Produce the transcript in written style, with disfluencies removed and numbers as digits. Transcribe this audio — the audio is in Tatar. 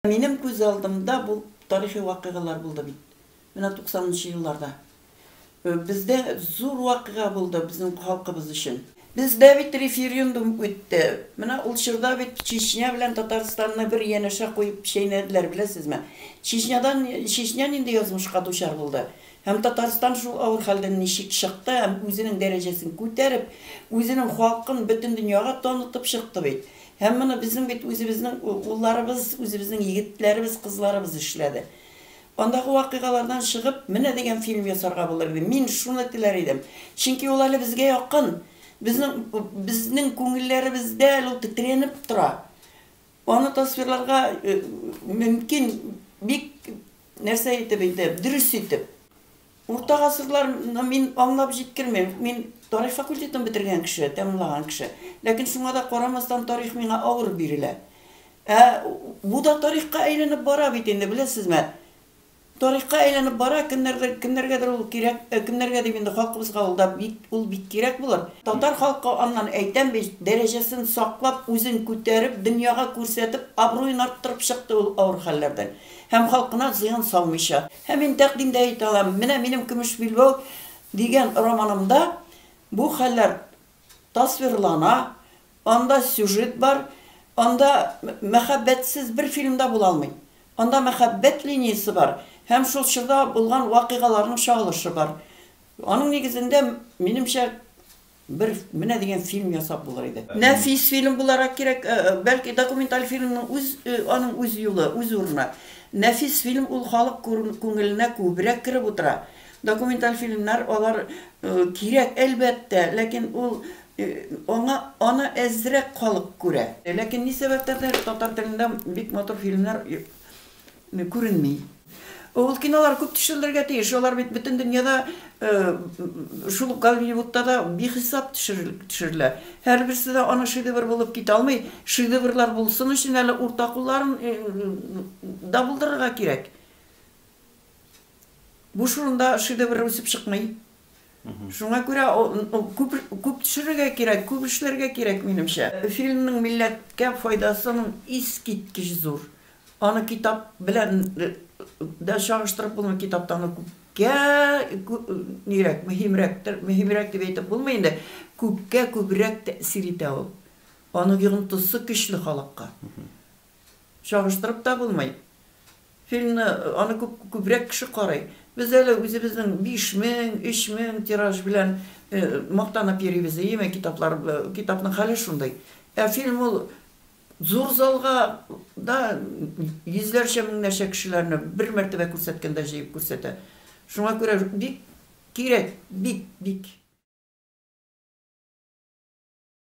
Минем күз алдымда бу тарихи вакыйгалар булды бит. Менә 90 нчы елларда. Бездә зур вакыйга булды безнең халкыбыз өчен. Бездә бит референдум үтте. Менә ул чорда бит Чечня белән Татарстанны бер янәшә куеп чәйнәделәр, беләсезме? Чечнядан Чечня нинди язмышка дучар булды? Һәм Татарстан шул авыр хәлдән ничек чыкты һәм үзенең дәрәҗәсен күтәреп, үзенең халкын бөтен дөньяга танытып чыкты бит. Һәм моны безнең бит үзебезнең улларыбыз, үзебезнең егетләребез, кызларыбыз эшләде. Андагы вакыйгалардан чыгып, менә дигән фильм ясарга булыр иде. Мин шуны теләр идем. Чөнки ул әле безгә якын. Безнең безнең күңелләребездә әле ул тетрәнеп тора. Аны тасвирларга мөмкин бик нәрсә итеп инде, дөрес итеп. Урта гасырларны мин аңлап җиткермим. Мин тарих факультетын бетергән кеше, тәмамлаган кеше. Ләкин шуңа да карамастан тарих миңа авыр бирелә. Ә бу да тарихка әйләнеп бара бит инде, беләсезме? Тарихка әйләнеп бара, кемнәрдер, кемнәргәдер ул кирәк, кемнәргә дип инде халкыбызга ул да бик, ул бик кирәк булыр. Татар халкы аннан, әйтәм бит, дәрәҗәсен саклап, үзен күтәреп, дөньяга күрсәтеп, абруен арттырып чыкты ул авыр хәлләрдән. Һәм халкына зыян салмыйча. Һәм мин тәкъдим дә итә алам, менә минем Көмеш билбау дигән романымда бу хәлләр тасвирлана, анда сюжет бар, анда мәхәббәтсез бер фильм да була алмый. Анда мәхәббәт линиясе бар һәм шул чорда булган вакыйгаларның чагылышы бар. Аның нигезендә, минемчә, бер менә дигән фильм ясап булыр иде. Нәфис фильм буларак кирәк, бәлки документаль фильмның үз аның үз юлы, үз урыны. Нәфис фильм ул халык күңеленә күбрәк кереп утыра. Документаль фильмнар алар кирәк, әлбәттә, ләкин ул аңа аны әзрәк халык күрә. Ләкин ни сәбәптәндер татар телендә бик матур фильмнар Күренми. Ул кинолар күп төшерелергә тиеш. Алар бит бөтен дөньяда, шул ук Голливудта да бихисап төшерелә. Һәрберсе дә аны шедевр булып китә алмый. Шедеврлар булсын өчен әле урта кулларын да булдырырга кирәк. Буш урында шедевр үсеп чыкмый. Шуңа күрә күп, күп төшерергә кирәк, күп эшләргә кирәк, минемчә. Фильмның милләткә файдасының искиткеч зур. Аны китап белән дә чагыштырып булмый, китаптан ул күпкә нирәк, мөһимрәктер, мөһимрәк дип әйтеп булмый инде, күпкә күбрәк тәэсир итә ул. Аның йогынтысы көчле халыкка. Чагыштырып та булмый. Фильмны аны күп күбрәк кеше карый. Без әле үзебезнең 5000, 3000 тираж белән мактанып йөрибез, әйеме, китаплар, китапның хәле шундый. Ә фильм ул зур залга да йөзләрчә, меңнәрчә кешеләрне бер мәртәбә күрсәткәндә җыеп күрсәтә. Шуңа күрә бик кирәк, бик, бик.